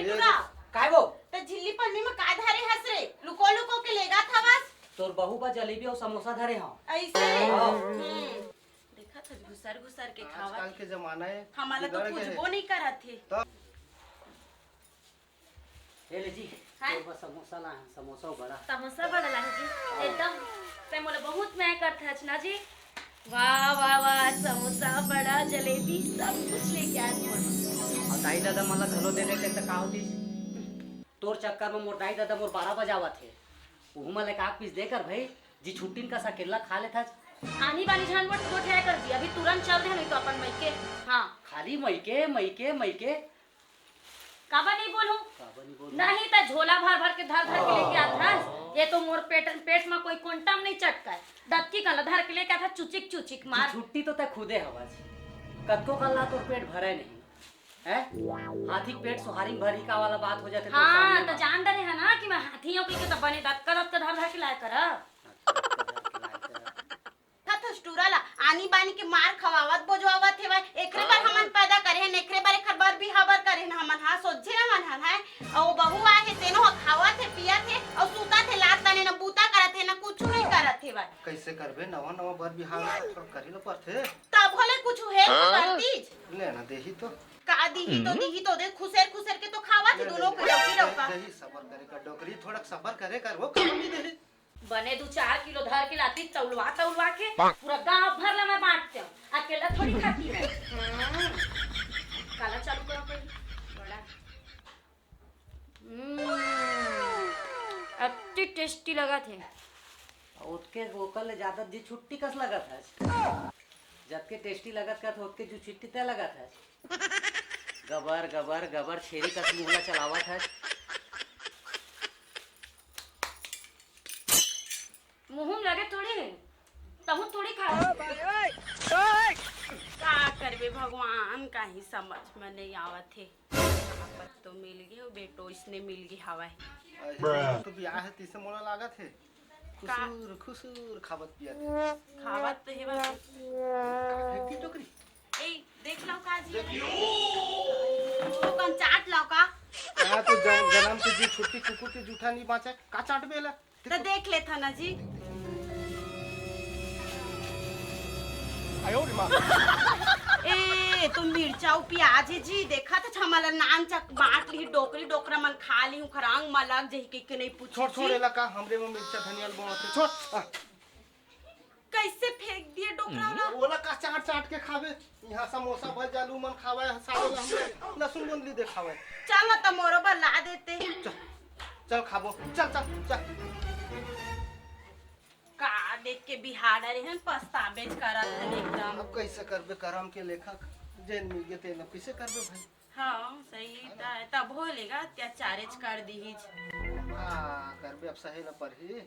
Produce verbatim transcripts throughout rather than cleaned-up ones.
टुरा, काय वो? त झिल्ली पन्नी म का धरे हस रे? लुको लुको के लेगा था बस। तोर बहू बर जलेबी अउ समोसा धरे हंव। अइसे? हाँ। हम्म। देखत हस घुसर घुसर के खावत। आजकल के जमाना हे, हमन ला तो बिगड़ गे हे। पूछबो नइ करत हे। तब ए ले जी, हाँ? तोर बर समोसा लाहन, समोसा अउ बड़ा। समोसा बड़ा लाहन जी, एकदम। तैं मोला बहुत मया करथस ना जी। वाह, वाह, वाह, समोसा, बड़ा, जलेबी, सब कुछ लेके आए मोर बर। अउ दाई ददा मन ला घलो दे देते त का होतिस? तोर चक्कर म मोर दाई ददा मोर बारा बजावत हे। उहू मन ला एक आध पीस दे कर भई, जी छुट्टिन कस अकेल्ला खा लेथस। आनी बानी झन मोर गोठिया कर जी, अभी तुरंत चल दे, नहीं तो अपन मइके। हाँ। खाली मइके, मइके, मइके। काबर नहीं बोलूं? काबर नहीं बोलूं? नहीं त झोला भर भर के धर धर के लेके आथस। ये तो मोर पेट, पेट म कोई कोंटा म नहीं चटकय। दतकी कन ला धर के लेके आथस, चुचिक चुचिक मार। जी छुट्टी तो तैं खुदे हवस। कतको कन ला तोर पेट भरय नहीं। हैं? हाथी के पेट सोहारी म भरही का वाला बात हो जाथे तो हाँ, सामने त म। जान डरे हे ना कि मैं हाथी हूँ कहिके त बने दतका दतका धर धर के लाय कर। दतका दतका धर के लाय कर। थथस टूरा ला आनी बानी के मार खवावत बोजवावत हेवय। एकरे बर हाँ। हमन पैदा करे हन, एकरे बर एखर बर बिहाव बर करे हन हमन, हाँ, सोझे हमन हन, हैं? अउ वो बहू आए हे, तेनो ह खावत हे, पियत हे, अउ सूतत हे, लात ताने न बूता करत हे, न कुछु नहीं करत हेवय। कइसे करबे, नवा नवा बर बिहाव हे, थोड़ा करे ल परथे। तब होले कुछु हे, हाँ? करतीच। ले ना, देही तो। का दिही तो हम्म। दिही तो दे, खुसेर खुसेर के तो खावत हे ले, दोनों ले, के डोकरी ले, डोका। देही, सबर करे कर डोकरी, थोड़ा सबर करे कर, वो खावा नहीं देही। बने दू चार किलो धर के लाती, तौलवा तौलवा के पाक। पूरा गांव भर ला मैं बांटते हूँ, अकेला थोड़ी खाती है। हम्म। काला चालू करो कोई बड़ा। हम्म, अति टेस्टी लगत हे। ओतके ओकर ले ज्यादा जी छुट्टी कस लगत हे। जतके टेस्टी लगत कस ओतके जू छुट्टी तय लगत हे। गबर गबर गबर छेरी कस मुंह ला चलावत हे। मुंह में लगे थोड़ी हे, तहूँ थोड़ी खा। का करबे भगवान, काही समझ में नहीं आवत हे। आपत तो मिल गे, बेटो इसने मिल गे हवय। अरे, तो बियाह हे, तिसे मोला लागत हे। का? खुसुर, खुसुर खावत पियत हे। खावत तो हे बस। का फेंकती टोकरी? ए, देख लो का जी। देख लो। तो कन चाट लो का? हाँ, तो जन-, जनम के जी छुट्टी कुकुर के जूठा नहीं बांचे, का चाट बेला? त देख लेथा ना जी। आयो रे माँ। ए, तो मिर्चा अउ प्याज हे जी, देखा त हमला नान चक बांट ली, डोकरी डोकरा मन खा ली, खरांग मलक जही के, के नहीं पूछी छोड़, छोड़, जी। एला का, हमरे में मिर्चा धनिया ल बोआथे, छोड़। आ। कैसे फेंक दिए डोकरा वाला? ओला का चाट चाट के खावे? यहाँ समोसा भज आलू मन खावे, साले ला हमरे लहसुन गोंदली दे खावे। चल ना त मोरो बर ला देते। चल, चल खाबो, चल, चल, चल। का देख के बिहार डरे हन, पछताबेच करत हन एकदम। अब कैसे करबे करम के लेखक, जेन मिल गे तेन, अब कैसे करबे भाई? हाँ, सही है ना? त-, तब हो लेगा, अत्याचारेच कर दीहिज। का करबे, अब सहे ला परही।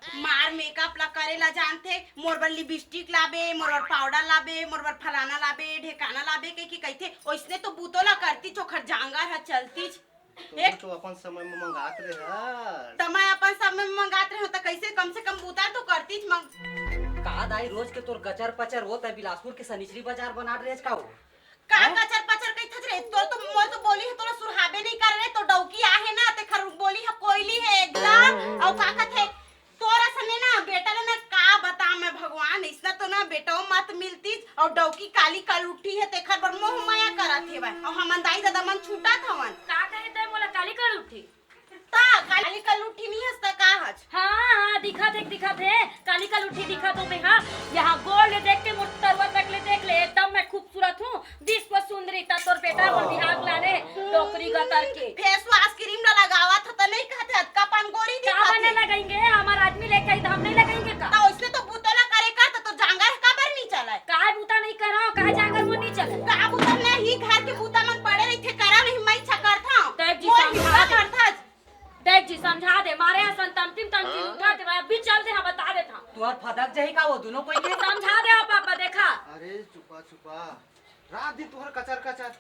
मार मेकअप ला करे ला जानथे, मोर बर लिपस्टिक लाबे, मोर बर पाउडर लाबे, मोर बर फलाना लाबे, ढेकाना लाबे, कहि के कहिथे, ओइसने तो बूतो ला करतीच, ओखर जांगर ह चलतीच। तो एक तो अपन समय में मंगात रहे हस। त मैं अपन समय में मंगात रहे हूँ, त कैसे कम से कम बूता तो करतीच मंग। का दाई, रोज के तोर गचर पचर होत हे, बिलासपुर के सनिचरी बाजार बनात रहेस का हो? का हैं? कचर पचर कहिथस रे? तोर तो, मोर तो बोली ह तोला सुरहाबे नहीं करे रे, तो डौकी आहे ना, तेखर बोली ह कोयली हे एकदम। अउ का कथे, तोर असने ना बेटा ले ना का बता मैं भगवान, इसना तो ना बेटो मत मिलतीस, अउ डौकी काली कल उठी हे, तेखर बर मोह मया करत हेवय, अउ हमन दाई ददा मन छूटत हवन। का कहे तै मोला काली कल उठी? ता काली कल उठी नहीं हस त का हच? हाँ, हाँ, दिखत हे, दिखत हे, काली कल उठी दिखत हो बे, हाँ। यहाँ गोड़ ले देख के मोर तरुआ तक ले देख ले, एकदम मैं खूबसूरत हूँ, विश्व सुंदरी। ता तोर बेटा मोर बिहाव लाने, डोकरी गतर के। फेस वाश क्रीम ला लगावत हो त नहीं कहते, अतका पान गोरी का दिखत बने हे। लगेंगे, हमार आदमी लेके आई त हम नहीं लगेंगे का? त ओइसने तो बूतो ला करे कर, त तोर जांगर काबर नहीं चलय? काय बूता नहीं करो, काय जांगर मोर नहीं चले? का बूता नहीं, घर के बूता मन पड़े रहिथे, करा नहीं, मैं छकरथंव। देख जी, मोर समझा हिस्सा दे। करथस। देख जी, समझा दे, मारे असन तमतिम तमतिम उठा दे, मैं अभी चल दे, हाँ, बता देत हंव। तुहर फदक जाही का वो दुनों कोई के? समझा दे, हाँ, पापा, देखा। अरे, चुपा, चुपा। रात दिन तुहर कचर, कचर।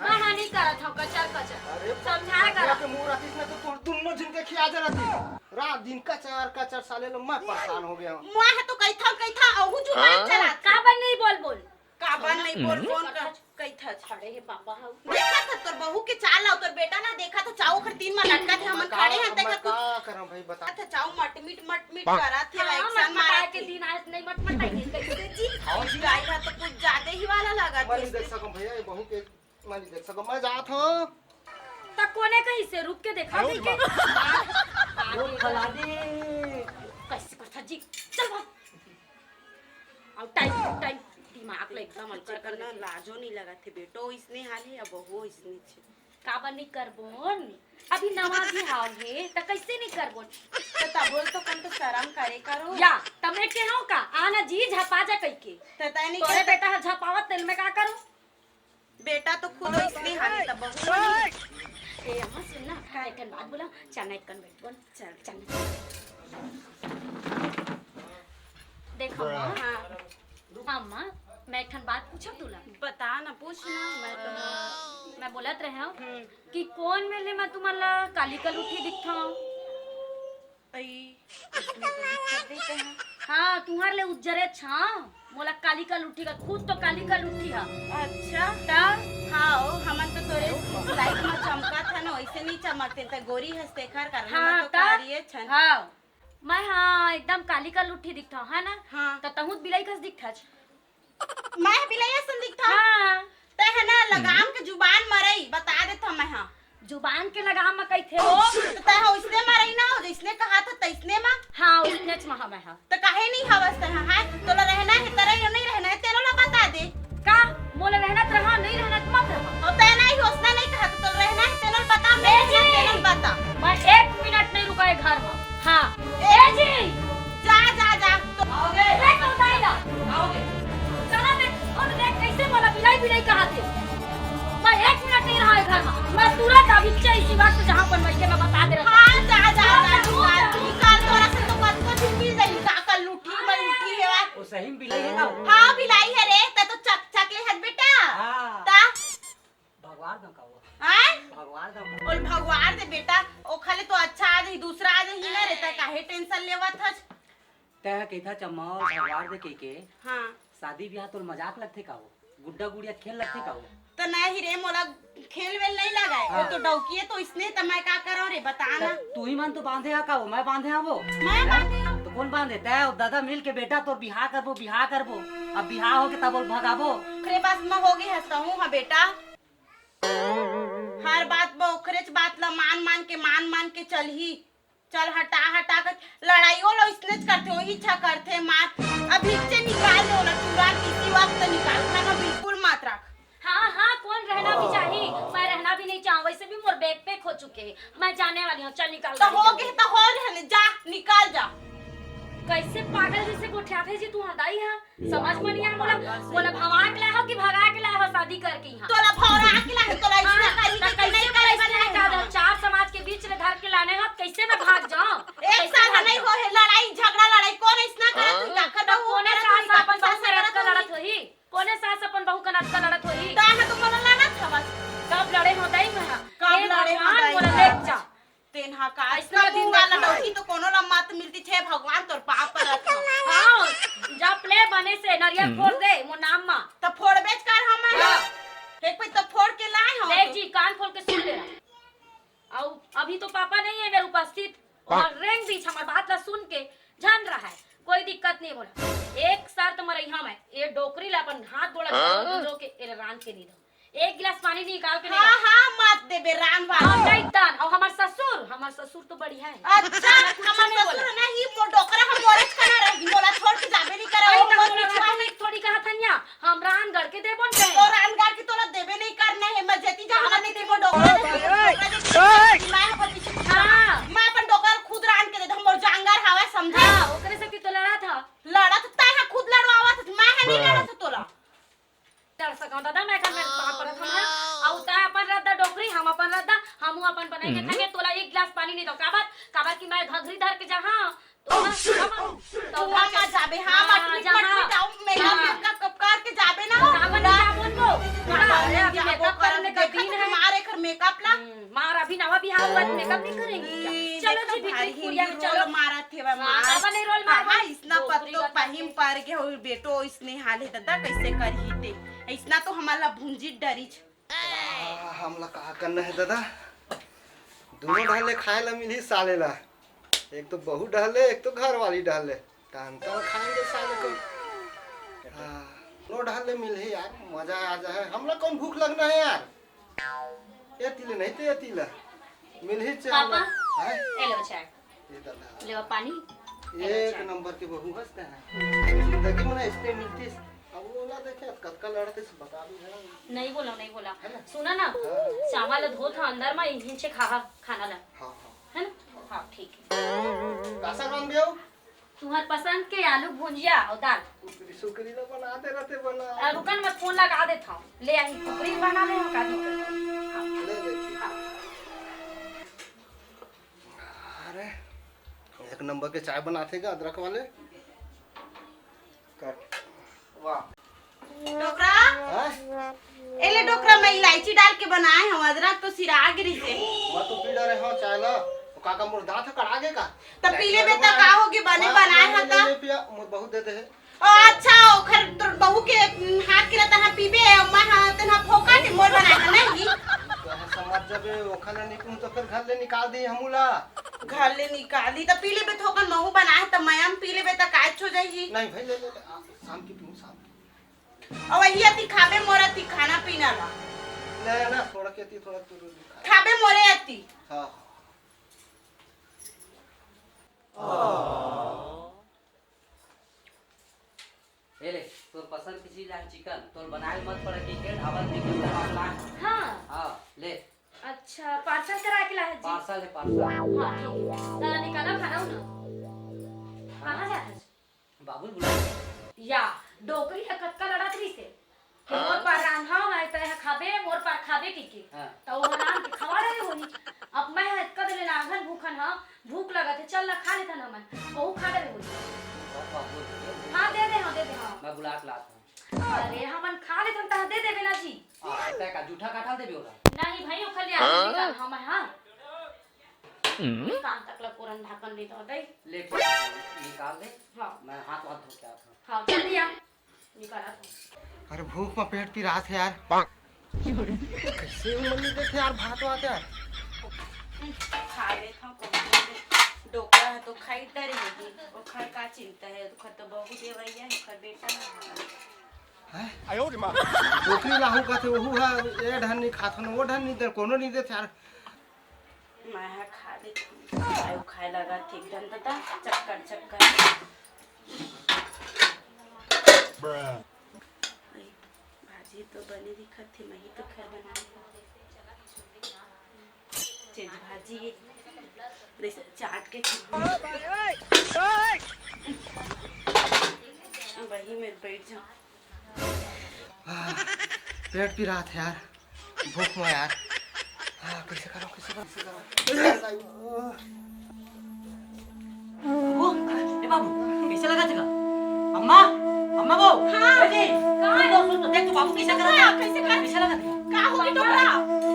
मैं हाँ नहीं करत हंव, कचर, कचर। अरे, समझा कर। के मुंह रहतीस ना, तो तुहर दुनों झिन के खिया जा रहतीस। रात दिन कचर, कचर, साले लोग, मैं परेशान हो गया हूँ। मैं तो कहिथंव, कहिथंव, अहू जुबान हाँ? चलात। काबर नहीं बोल, बोल। काबर नहीं बोल, बोल कर। कइथा छाड़े हे पापा हव। देखा था तोर बहू के चाल अउ तोर बेटा ना, देखा था चाऊ ओकर तीन मा लटका थे, हमन खड़े हन, देखा कुछ का करम भाई, बता। अच्छा, चाऊ मटमिट मटमिट करा थे, हाँ, एक्शन मारा के थे। दिन आज नहीं मटमटाई के कैसे जी? और जी? गाय हा तो कुछ ज्यादा ही वाला लगा मैं नहीं देख सकम भैया, ये बहू के मैं नहीं देख सकम, मैं जात हूँ। त कोने कहीं से रुक के देखा थे के? वो खिलाड़ी। कैसे करता जी? चल भाग। अब टाइम, टाइम, दिमाग ले एकदम अलचर करना, लाजो नहीं लगा थे बेटो, इसने हाल है, अब वो इसने छे। काबर नहीं करबोन? अभी नवा बिहाव हे, त कैसे नहीं करबोन? त तबोल तो कम तो शरम करे करो। या, त मैं के हूँ का? आना जी, झपा जा कह के। त तय नहीं तोरे करता। बेटा हर झपावत तेल में का करूँ? बेटा तो खुद इसने हाल है, तब बहू नहीं। ए, अम्मा सुन ना, एक ठन बात बोला, चल ना एक कन बैठ बोल। चल। चल। देखो अम्मा, हाँ। हाँ अम्मा, मैं एक ठन बात पूछब तुला। बता ना, पूछ ना, मैं तो मैं बोलत रहे हूँ हम्म। कि कोन मेर ले मैं तुमन ला काली कलूठी दिखथव? अई, इसमें तो दिक्कत देते हैं। हाँ, तुहर ले उज्जरे छा, मोला काली कलूठी का, खुद तो काली कलूठी हा। अच्छा। त? हाँ, ओ, हमन तो तोरे लाइट में चमका था ना, वैसे नहीं चमकते, त गोरी हस तेखर कारण हाँ, हमन तो त? कारिये छन। हाँ। मैं हाँ, एकदम काली कलूठी दिखथव, है ना? हाँ। त तहूँ त बिलाई कस दिखथच। मैं बिलैया सन दिखथव? हाँ। तै है ना लगाम के जुबान मरई, बता देथव मैं हाँ। जुबान के लगाम म कहिथे हो? त तै हा उसने मरई ना हो, जैसने कहा था तैसने मा। हाँ, उसनेच मा हवं मैं हा। त काहे नहीं हवस तै हा? हाय, तोला रहना है, तरा यो नहीं रहना है, तेनो ला बता दे। का? मोला रहना त रहा, नहीं रहना त मत रहा। और तै नहीं होसना नहीं कहा, तो तोला रहना है, तेनो ला बता, मैं ए जी! तेनो ला बता। मैं एक मिनट नहीं रुका है घर में। हाँ। ए जी! जा, जा, जा। तो आओगे? देख तो उठाई ला। आओगे? चला देख, और देख कैसे मोला बिलाई, बिलाई कहा थे। मैं एक मिनट नहीं रहा है घर में। मैं तुरंत अभी इसी वक्त जहाँ पर मैं के मैं बता दे रहा हूँ। हाँ, जा, जा, जा, निकाल, निकाल, तोरा से तो कतको झिंगी जाई, का कर लूठी, मैं लूठी है वा। ओ सही में बिलाई है ना वो? हाँ, बिलाई है रे, तै तो चक, चक ले हत बेटा। हाँ। ता? भगवान दो का वो। हाँ? भगवान दो का। बोल भगवान दे बेटा, ओखले तो अच्छा आ जाही, दूसरा आ जाही ना रे, तै काहे टेंशन लेवत हस? तै कहिथा चमाओ भगवान दे कह के। हाँ। शादी ब्याह तोर मजाक लगथे का वो? गुड्डा गुड़िया खेल लगथे का वो? त नहीं रे, मोला खेल वेल नहीं लगाए। हाँ। वो तो डौकी है, तो इसने त मैं का करो रे, बता ना। त तू ही मन तो बांधे हा का वो? मैं बांधे हा वो? मैं बांधे हा। तो कौन बांधे? तै और दादा मिल के बेटा तोर बिहाव करबो, बिहाव करबो। अब बिहाव हो के तब बोल भगाबो। ओकरे बस में हो गई हंसता हूँ, हाँ बेटा। हर बात ब ओकरेच बात ला मान मान के, मान मान के चलही। चल हटा हटा के लड़ाई ओला इसनेच करथे, ओही छा करथे मार। अभी से निकाल दे ओला, तुरंत इसी वक्त निकाल, खाना बिल्कुल मत रख। हाँ, हाँ, कौन रहना भी चाही? मैं रहना भी नहीं चाहूँ, वैसे भी मोर बैग पैक हो चुके हैं, मैं जाने वाली हूँ, चल निकाल तो गाड़ी हो जल्दी। गए, तो हो रहने, जा, निकाल जा। कैसे पागल जैसे गोठियाथे जी तू हदाई है, समझ में नहीं आ मोला, मोला भवा के लाए हो कि भगा के लाए हो शादी करके यहाँ? तोला भौरा के लाए, तोला इसने हाँ, करी तो कि कैसे नहीं करे कैसे बना है का हाँ। चार समाज के बीच ले धर के लाने हो, कैसे मैं भाग जाऊँ? एक कैसे साल भाग नहीं जाऊँ? हो है लड़ाई झगड़ा, लड़ाई कौन इसना करत हुई? हाँ? काकर तो बहू कोने करत सास हुई, अपन काकर बहू सास करत करत का लड़त हुई? होही? कोने सास अपन बहू कनात का लड़त होही? ताहे तो मोला लड़त हवस। कब लड़े हो दई मैं? कब हे लड़े हो भगवान, दई मोला मैं? लेके जा। तेन हा का अइसना अतना दिन मुंह वाला देखा। लौकी तो कोनो ला मत मिलती छे, भगवान तोर पाँव परत हो। हाँ, जप ले बने से नरियल हम्म। फोड़ दे मोर नाम मा। त फोड़बेच कर हमन। हाँ। एक पे तो फोड़ के लाए हो देख तो। जी, कान खोल के सुन ले। अउ अभी तो पापा नहीं है मेरे उपस्थित, हाँ। और रेंग बीच हमार बात ला सुन के झन रहा है, कोई दिक्कत नहीं बोला। एक शर्त मरई हम है, ये डोकरी ला अपन हाथ गोड़ा हाँ। धो के एला रांध के नहीं दो। एक गिलास पानी निकाल के नहीं हाँ, दो। हाँ, मत देबे, रान वाला। हाँ, नहीं दान। और हमार ससुर, हमार ससुर तो बढ़िया है। अच्छा, हमार कुछ हमार नहीं ससुर बोला। है ना, ही मो-, डोकरा हम मोरेच खाना रही, मोला छोड़ के जाबे नहीं करे, अरे, वो तो मोर हम पिछुआ लोग है। थोड़ी कहा था न्या, हम रान गढ़ के देबो न कहे। तो रान गढ़ के तोला देबे नहीं करना है, मैं जेती जा, काबर हमर नहीं देबो? डोकरा दे, डोकरा दे, ए! मैं अपन पीछे हाँ। मैं अपन डोकरा खुद रान के दे, हम मोर जांगर हवा समझा। हाँ, ओकरे से तो लड़ा था। लड़ा तो तय है, खुद लड़वावा था, मैं है नहीं लड़ा था तोला। लड़ सकौं दादा, मैं घर में पाँव परत हूँ, हाँ। अउ तैं अपन रद्दा डोकरी, हम अपन रद्दा, हमू अपन बनाई के हम्म। खाके, तोला एक गिलास पानी नहीं दो। काबर? काबर कि मैं घघरी धर के जहाँ, तो ना, तो तू ना मत जाबे, हाँ, हाँ, मत, मत, जहाँ। मत, मत, मेकअप, हाँ। मेकअप, कप करके जाबे ना, काबर ना। नहीं जाबो उनको? हाँ, अरे, अभी जाबो मेकअप करने का दिन है। मारे घर मेकअप ला। हम्म, मार अभी नवा बिहाव हुआ, मेकअप नहीं करेंगी क्या? हम्म, चलो देखो जी, भारी भीतरी कुरिया में हिंदी चलो। रोल मारा थे, हाँ, मार। काबर नहीं रोल मार? हाँ, इसना पत्तो पहिम पर के हो, बेटो, इसने हाल है, दादा, कैसे करही ते? अइसना तो हमन ला भूंजी डरिच। आ, हमला का करना हे दादा, दोनों डहर ले खाए ला मिलही साले ला। एक तो बहू डहर ले, एक तो घर वाली डहर ले। तहन तो खाएंगे साले को। हाँ, दोनों डहर ले मिलही यार, मजा आ जाए। हमला कौन भूख लगना हे यार? एती ले नहीं तो एती ला मिलही चाहे। पापा, हैं? ए लो चाय। ये दादा। ले पानी। एक नंबर के बहू हस तैं। जिंदगी में ना इसने मिलतीस। अब ओला देखे, कतका लड़तीस, बता भी है। नहीं बोला, नहीं बोला। है ना? सुना ना, हाँ। चावल धोत हा अंदर मा, इन्हीं से खा, खाना ला। हाँ, हाँ। है ना? हाँ, ठीक है। का साग रांधबे हो? तुम्हार पसंद के आलू भुंजिया और दाल। कुकरी सुकरी ला बना दे रहते बना। आ, रुकन, मैं फोन लगा देता हूँ, ले आई, कुकरी बना ले, हम का दिक्कत है? हाँ। ले, ले, ठीक। हाँ। अरे, एक नंबर के चाय बनाथे गा अदरक वाले। कट। वाह। डोकरा? हाँ? ए ले डोकरा, मैं इलायची डाल के बनाए हूँ, अदरक तो सिरा गिरिस हे। मैं तो पी डरे हूँ चाय ला। तो का का मोर दांत ह कड़ा गे का? त पी लेबे त का होगे, बने बनाए ह त। ले पिया, मोर बहू दे दे हे। ओ अच्छा, ओखर तोर बहू के, उम, हाथ के रहता ह पीबे, मैं ह तेन ह फोका के मोर बनाए ह नहीं। तो है समझ जाबे, ओखर ले निकलूं तो फिर घर ले निकाल दे हमू ला। घर ले निकाली त पी लेबे, थोकन महू बनाए ह त मैं हम पी लेबे त काच हो जाही। नहीं भाई, ले, ले, ले, आ, शाम की पीऊं, शाम की। अब वही अति खाबे मोर अति खाना पीना ला। ले ना, थोड़ा के अति, थोड़ा तू खा। खाबे मोरे अति। हाँ, हाँ। ए ले, तोर पसंद के चीज लाए चिकन, तोर बनाए मत पड़े कि के ढाबा में चिकन का नाम लाए। हाँ। हाँ, ले। अच्छा, पार्सल करा के लाए जी? पार्सल है, पार्सल। हाँ, ठीक है। त निकाला खाना उना। हाँ। कहाँ जात हस? बाबू ल बुला। या, डोकरी ह कतका लड़त रहिस हे। कि मोर पार रांधा हवय, तैं ह खाबे, मोर पार खाबे कहिके। हाँ। त ओह रांध के खवा डरे होही। अब मैं ह अतका बेर ले नांगन भूखन ह, भूख लगत हे, चल ना खा लेथन हमन। ओहू खा डरे होही। बहुत बाबू बोल रही है। हाँ, दे दे, हाँ, दे दे, हाँ। मैं बुला के लात हूँ। अरे, हमन खा लेथन, तहाँ दे देबे ना जी। हाँ, तैं का जूठा काठा देबे ओला? नहीं भाई, ओखर ले आगे निकाल, हमन, हाँ। कान तक ला पूरन ढाकन दे दो, दे। ले, ठीक है, निकाल दे। हाँ। मैं हाथ वाथ धो के आता हूँ। हाँ, जल्दी आ। निकाला था। अरे भूख में पेट पिरात हे यार। कैसे उमन नहीं देते यार भात वात यार। खा ले था, कौन डोकरा है तो खाई डरी होगी। ओखर का चिंता है, ओखर तो बहू देवैया है, ओखर बेटा ना है। हैं? आयो रे माँ। डोकरी लाहू कहते, ओहू है, ए ढन नहीं खात हन, वो ढन नहीं दे, कोनो नहीं देते यार। मैं हा खा लेथंव। आयु खाए लगा थे एकदम तता चक्कर चक्कर। ए, भाजी तो बने दिखत थे, मैं ही तो घर बनाए हंव। चेंज भाजी, जैसे चाट के खा। वही में बैठ जाओ। आह, पेट पिरात हे यार, भूख में यार। आह, कैसे करो, कैसे करो, कैसे करो? बाबू, ए बाबू, कैसे लगा तेला? अम्मा, अम्मा वो, हाँ। अरे, कहाँ है? सुन तो, सुन तो, देख तो बाबू कैसे करा? कैसे करा? कैसे लगा तेला? का हो गया डोकरा?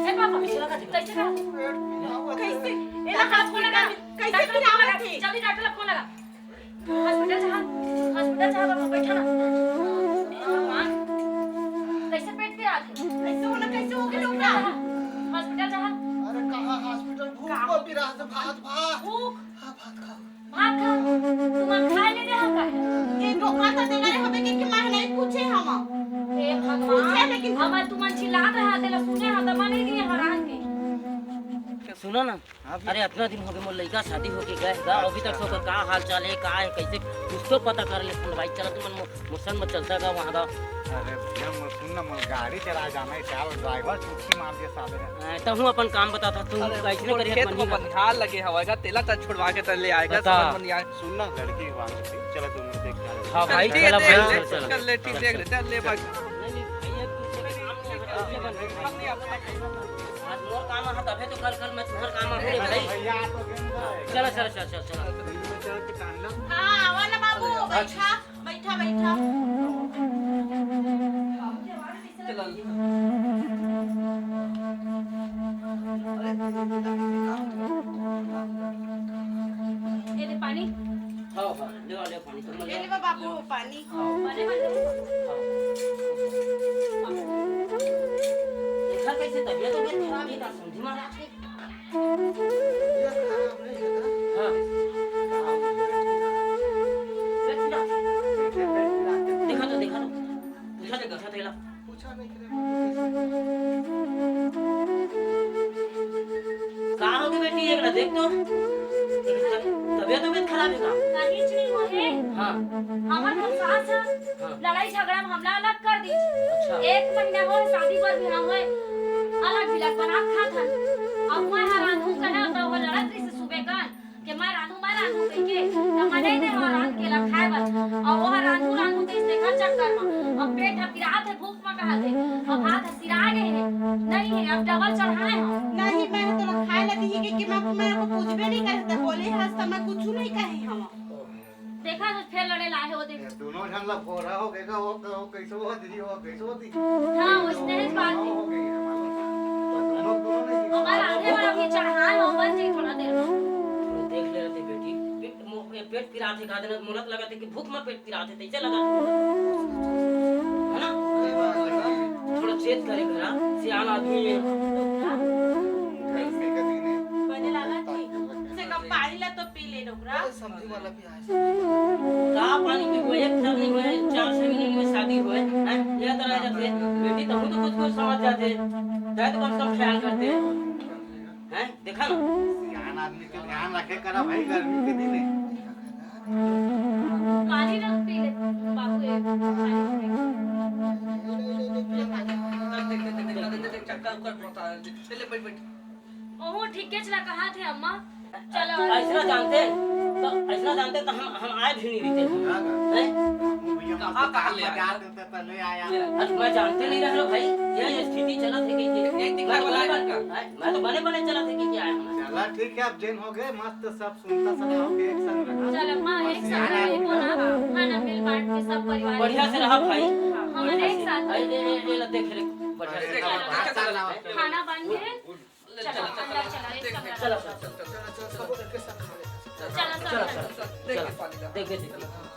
ए बाबू, कैसे लगा तेला? कैसे करा? पेट पिरात हे। कैसे? एला हाथ को लगा। कैसे पिरावत हे? जल्दी डॉक्टर ला फोन लगा। हॉस्पिटल चला, हॉस्पिटल चला, बाबू, बैठा ना। हे भगवान, कैसे पेट पिरात हे? कैसे होना, कैसे हो गया डोकरा? हॉस्पिटल चला। अरे कहाँ हॉस्पिटल? भूख में पिरात हे, भात, भात। भूख? हाँ, भात खाओ। भात खा। तुमन खाए ले दे हम का? ये डोकरा तो देना रे हमें कि मैं नहीं पूछे हम। हे भगवान, पूछे लेकिन हम तुमन चिल्लात रहा, तेला सुने हा, त मन नहीं दिए हरान के। सुनो ना, हाँ भैया। अरे, अतना दिन हो गए मोर लइका शादी होके गए हे गा, अभी तक ओकर का हाल चाल हे, का हे, कैसे, कुछ तो पता कर ले भाई। चला तुमन मो-, मोर संग में चलता गा वहाँ गा। अरे भैया, मोर सुन ना, मोर गाड़ी चलाए जाना हे, चाल ड्राइवर छुट्टी मार दिया साले ने। हाँ, तहूँ अपन काम बता था, तू अरे, कैसे मोर करिया खेत में बनिया? बनिहार लगे हवय गा, तेला त छुड़वा के त ले आएगा, बता। समझ में नहीं आए। सुन ना, लड़की के बात होती, चला तुम लोग देख के आ जाओ। हाँ भाई, ठीक है, चला देख भाई, ले, चला, चल चला, ले, ठीक, चला, देख ले, चला, चल, ले, चला। भाई। नहीं, नहीं, भैया, तू चला, काम नहीं है, काम नहीं है। हम नहीं, अपना आज मोर काम है, तभे तो कल, कल मैं तुम्हार काम है, रे भाई। भैया, आप तो गेंद है। चला, चला, चला, चला, चला। हाँ, आवा ना बाबू, अच्छा। बैठा, बैठा, बैठा। चला। ये ले पानी। हाँ, हाँ, ले आ, ले पानी, तुम ले ले बा बाबू, पानी। हाँ। पानी, पानी। हाँ। तबियत, तबियत खराब है का, समझी महाराज के? हाँ। देखा तो, देखा तो। पूछा तो, पूछा तो, एला। पूछा नहीं करे। का हो गई बेटी, एक ना देख तो। तबियत, तबियत खराब है का? कहीं नहीं हो है। हाँ। हमार तो सास है। हाँ। लड़ाई झगड़ा में हमला अलग कर दी। अच्छा। एक महीना होय शादी बर भी हम होय अलग बिलग बना खात हन। अब मैं हर रांधू कहे तो वो लड़त रही से सुबह कन के मैं रांधू, मैं रांधू कह के, तो मैं नहीं दे वहाँ रांध के ला खाए बर। और वो रांधू, रांधू तो इस देखा चक्कर में अब पेट ह पिरात है, भूख में कहा थे, अब हाथ ह सिरा गए हैं, नहीं है, अब डबल चढ़ाए हो। नहीं, मैं तो खाए ला दी कि, कि मैं, मैं को पूछबे नहीं करे, तो बोले हंस तो मैं कुछ नहीं कही हम। देखा तो फेर लड़े लाए हो दे। ये दोनों झन ला फोरा हो गए का, वो, वो कैसे हो दीदी, वो कैसे हो दीदी? हाँ, वैसने ही बात है। हो गई है, मालूम है। तो दोनों, दोनों ने हमारा आधे वाला भी चढ़ाए हो, बन जाई थोड़ा देर में। थोड़ा देख ले रहते बेटी, पेट मो-, ये पेट पिरात है, का देना, मोला तो लगा थे कि भूख में पेट पिरात है, तैसे लगा थे। है ना? थोड़ा चेत करे करा, सियान आदमी है। बने लगा थी। से कम पानी ला तो पी ले डोकरा। समझी वाला भी का पानी पीबो? एक साल नहीं हुए, चार छह महीने में शादी हुए, हैं? यह तरह जाते, बेटी, तहु तो कुछ कुछ समझ जाते, तय तो कम से कम ख्याल करते, हैं? देखा ना? सियान आदमी के ध्यान रखे करा भाई, गर्मी के दिन है। पानी ना पी ले, बाबू, एक पानी पी ले। चक्कर उक्कर पड़ता है। ले, ले, बैठ, बैठ। ओहो, ठीके चला कहा थे अम्मा। चलो। ऐसना जानते, तो ऐसना जानते तो हम, हम आए भी नहीं रहते। हैं? कहाँ, कहाँ ले आए? बजा देते तो ले आया। अरे, मैं जानते नहीं रह रहा भाई, ये स्थिति चलत है कि ये एक दिन मैं तो बना बने, बने, हैं? मैं तो बने बने चलत है कि क्या है हमारा। चला ठीक है, अब जेन हो गए, मस्त सब सुनता सलाह हो के एक संग रहा। चल अम्मा, एक संग रहे को ना, खाना मिल बांट के सब परिवार बढ़िया से रहा भाई। हमारे एक साथ। अरे, ये, ये, ये ला देख ले, बढ़िया से। चला, चला, चला। खाना बन गए। चला, अंदर चला, एक संग रहा। चला, चला, चला। चला, चला, चला। देख, देख, देख।